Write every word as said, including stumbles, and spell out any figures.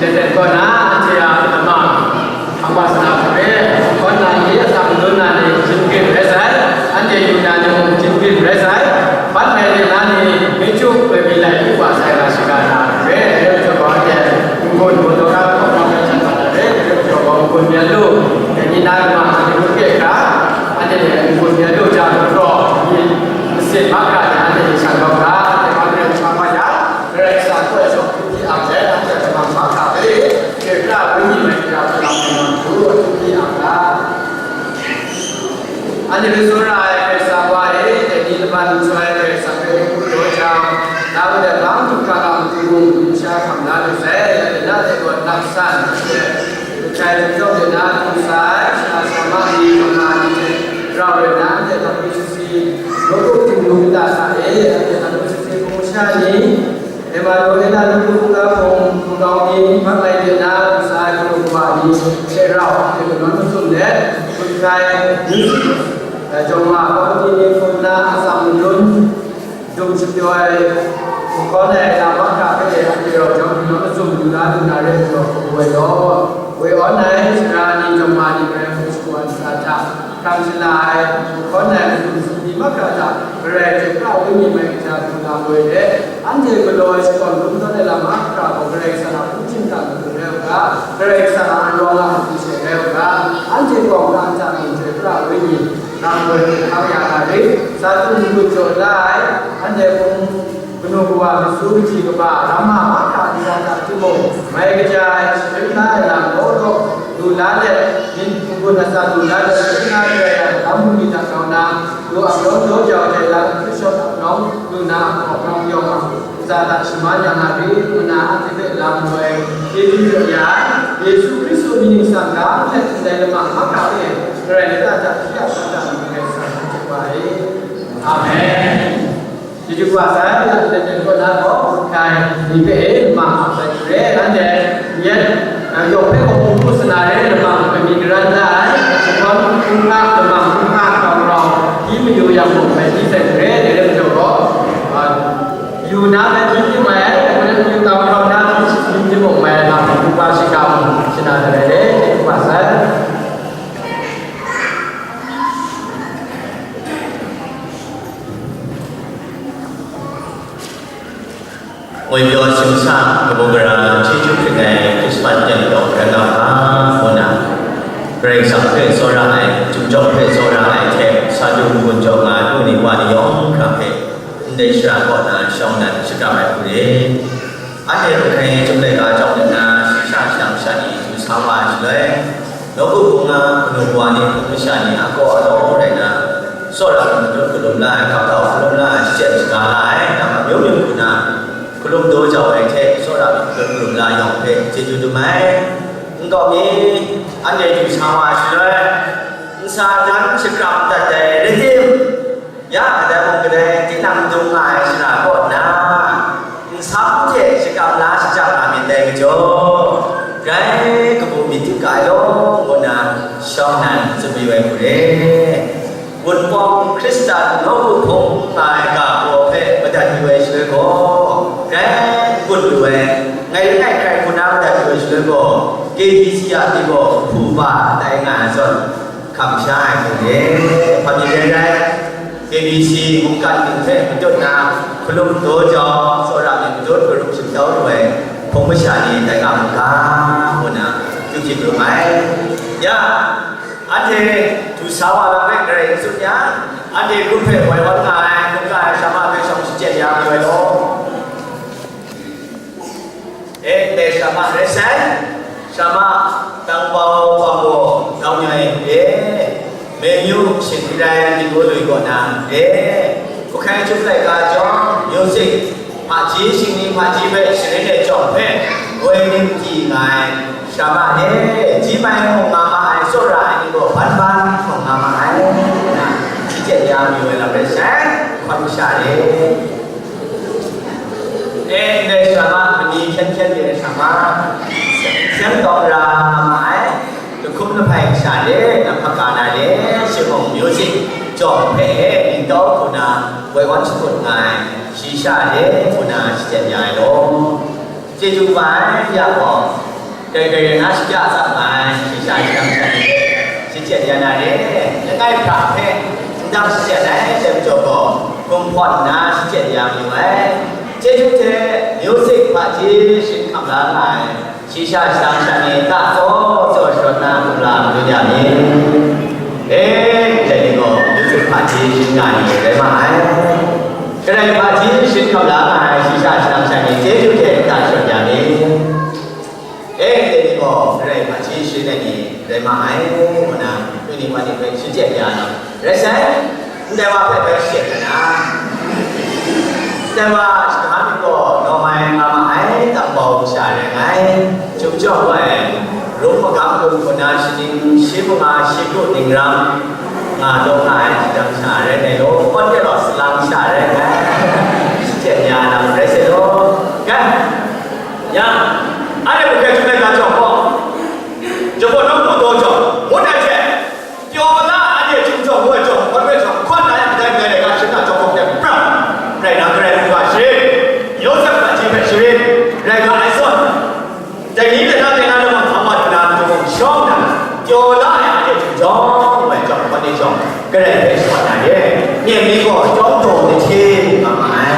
Kaw na, anhte a lama, hkawm sa na hpe, kaw na ni, atsam dun na ni, hpyi grin rai sai, anhte yu na ni mung hpyi grin rai sai, ban rai de na ni, mi chyu, bai mi lai, yu wa sai ga, shiga na, re, re, jaw gaw, anhte, n-gun, n-gun, daw na, hkawm na, hkawm na, re, re, jaw gaw, n-gun, myen lu, dai ni na, lama, sa ni, hkye hkra, anhte, n-gun, myen lu, jang, raw, ni, masin, mahkra, ni, anhte, ni, shan, gaw, ga, anhte, hpa, hpa, hpa, ya, Karai Kasang kaw e shawng hpyi ang let, anhte a lamang mahkra hpe, Hkye Hkra Wenyi mai hkra hpe lam hpe nang hku hpyi ang ga. Anhte hpe tsawra ai Karai Kasang Wa e, dai ni laban n soi ai Karai Kasang hpe n-gun daw jang, na mung dai bang hkra lam hte mung, n sha hkam la lu sai, ya de na de gaw nap san, anhte hpe hkai htum jawng de na htum sa ai, sara sara ma ni, kaw na ni hte rau rai na, anhte hta pru sisi, nawku htingnu kata sa e, anhte hta pru sisi, hpung masha ni, Emmanuela nawku hpung ga hpung hpung gau ni, hpang lai de na, ntsa ai hpung wa ni hte rau, hte manawn mazum let, hkut hkrai, ni, eh, jawng ma, kawmti ni hpung na, atsam madun, dung shapyaw ai, hkawn ai lam mahkra hpe, anhte rau jawng manawn mazum lu na, lu na re ai majaw, kabu ai law, woi awn ai, sara ni, jawng ma ni, Karai Kasang shagu ai ntsa hta, hkrang shala ai, hkawn ai, madung sumri mahkra hta, Karai Hkye Hkra Wenyi mai kaja hkru na ngoi let, anhte galaw ai shakawn lung tawn ai lam mahkra gaw Karai Kasang a hpung htingdan matu rai u ga, Karai Kasang a arawng a matu she rai u ga, anhte gaw nta nta mung Hkye Hkra Wenyi na ngoi hte hkang ya na rit, sa dung n-gun jaw la ai, anhte hpung Kanu kawa, masu kaji kaba, ramma mahkra ntsa hta timung, mai kaja ai, sharin la ai lam law law, lu la let, myit n-gun atsat lu la let, sharin la ai lam bungli hta grau na, lu ap nawng daw jau ai lam, hkrit shawt ap nawng lu na, hkawhkam yawng a, ntsa hta shaman yang a rit, ngu na, anhte hpe lam lu ai, chyeju jaw ya ai, Yesu Hkristu mying ningsang ga, ndai lamang mahkra e, Karai lata hta hpyi a shada myit Karai Kasang hpe wa e. Amen. Chyeju wa sai, ya, teng teng kaw na gaw, kai ni hpe e, ma, ma, sai, re, anhte, yet, a, yawng hpe gaw, hpung hku sana re, lama hpe mi garan da ai, shakawn hkungga, lama hkungga, kau rau, hpyi mayu yang mung, bai hpyi sai re, dai re majaw gaw, a, yu na bai hpyi hpyi mai ai, dai hpyi kau rau na, hpyi hpyi mung mai, lama hkungga shiga mung, shana da ai re, chyeju wa sai. Ngwi pyaw hkying sa kabu gara chyeju hkrit ai Krismas jan dawng rai nga ga, ngu na, Karai Kasang hpe tsawra ai, Chyum Jawng hpe tsawra ai hte, sa du n-gun jaw nga ai, lu ni wa ni yawng hkra hpe, ndai shara kaw na shawng nnan shakram ai hku re. Anhte hkrai chyum laika jawng nna, shayi sha shang sha ni du sa wa ai shaloi, nawku hpung na kanu kawa ni hpung masha ni a kaw alaw rai na, tsawra ai matut galum la ai, gap dau galum la ai, shachyen shaga la ai, nang amyu myu hku na, galum daw jau ai hte, tsawra ai matut galum la yawng hpe chyeju dum ai. Nkau mi, anhte du sa wa ai shaloi, nsa dan shakram dat ai rai tim, Ya, kadai mung kadai tinang dung nga ai shara kaw na, nsam hte shakram la shajang nga myit dai majaw, grai kabu myit htingga ai law, ngu na shawng nnan tsun mayu ai hku re. Wunpawng Hkristan nawku hpung nga ai ga baw hpe madat yu ai shaloi gaw, grai n-gun lu ai, ngai langai hkrai hku na madat yu ai shaloi gaw, K B C a pyi gaw hpu ba tai nga ai zawn, hkam sha ai hku re, hpa mi rai rai, K B C mungkan ting hpe matut na, hkalum daw jau, tsawra myit matut karum shingtau lu ai hpung masha ni tai nga mu ga, ngu na, du hkying rum ai. Ya, anhte du sa wa lam hpe garai n tsun ya, anhte grup hpe woi wan nga ai, mungkan ai shama hpe shawng shachyen ya mayu ai law. E, ndai shama rai sai, shama, dang bau bang gaw, dau nyai e, menu, shin rai, ning ngu lui gaw na, e, hku hkai chyum laika jawng, music, hpaji shingni hpaji hpe sharin e jawng hpe, woi ning di nga ai, shama e, ji mai hkawng nga ma ai, tsawra ai ni gaw, ban ban hkawng nga ma ai, ngu na, shachyen ya mayu ai lam rai sai, hkawn masha e. E, ndai shama, mani hkyen hkyen de shama, seng tawng ra nga ma ai, lahkum lahpai masha le, na hpaka na le, shimung music, jawng hpe e, ningtau hku na, woi wan shakut nga ai, shi sha le, hku na, shachyen ya ai law. Chyeju wa ai, ya gaw, Dai dai na shachya tsap nga ai, shayi sha shadang sha ni hte shachyen ya na re, langai hpra hpe ndang shachyen ai, dai majaw gaw, gumhpawn nna shachyen ya mayu ai. Chyeju hte music hpaji sharin hkam la nga ai, shayi sha shadang sha ni, ta tsaw tsaw sharawt na kumla madun ya mi. E, ndai ni gaw music hpaji sharin nga ai ni rai ma ai. Garai hpaji sharin hkam la nga ai, shayi sha shadang sha ni, chyeju hte ta sharawt ya mi. E, ndai ni gaw Karai hpaji sharin ai ni rai ma ai, ngu na, Karai ni hpa ni hpe shachyen ya ai. Rai sai, ndai wa hpe bai shachyen ai na. Ndai wa shakaha myit gaw, nawmai nga ma ai, Tambau masha rai ngai. Chyum jawng wa ai, rung magam gun hku na shaning shi manga shi kru ning ram, nga taw nga ai, shadang sha rai ngai law, kawt de law, salang sha rai ngai. Shachyen ya na rai sai law. Kan? Yang, anhte mung hkrai htum ai ga jawng gaw, jawng gaw nawng hku daw jawng, ngut ai hte, pyaw la anhte htum jawng, ngut ai jawng, hkawt hpe jawng, hkawt na yang kadai kadai laika shing na jawng gaw hte pram rai na, Karai Kasang a sharin, Yawsep hpaji hpe sharin rai ga ai zawn, dai ni lata de na lam hkam wa du na, htum hkawm shawng na, pyaw la ai anhte htum jawng, ngut ai jawng, hkawt ni jawng, Karai hpe shawan na re, myit mi gaw chyawm daw dahte nga ma ai.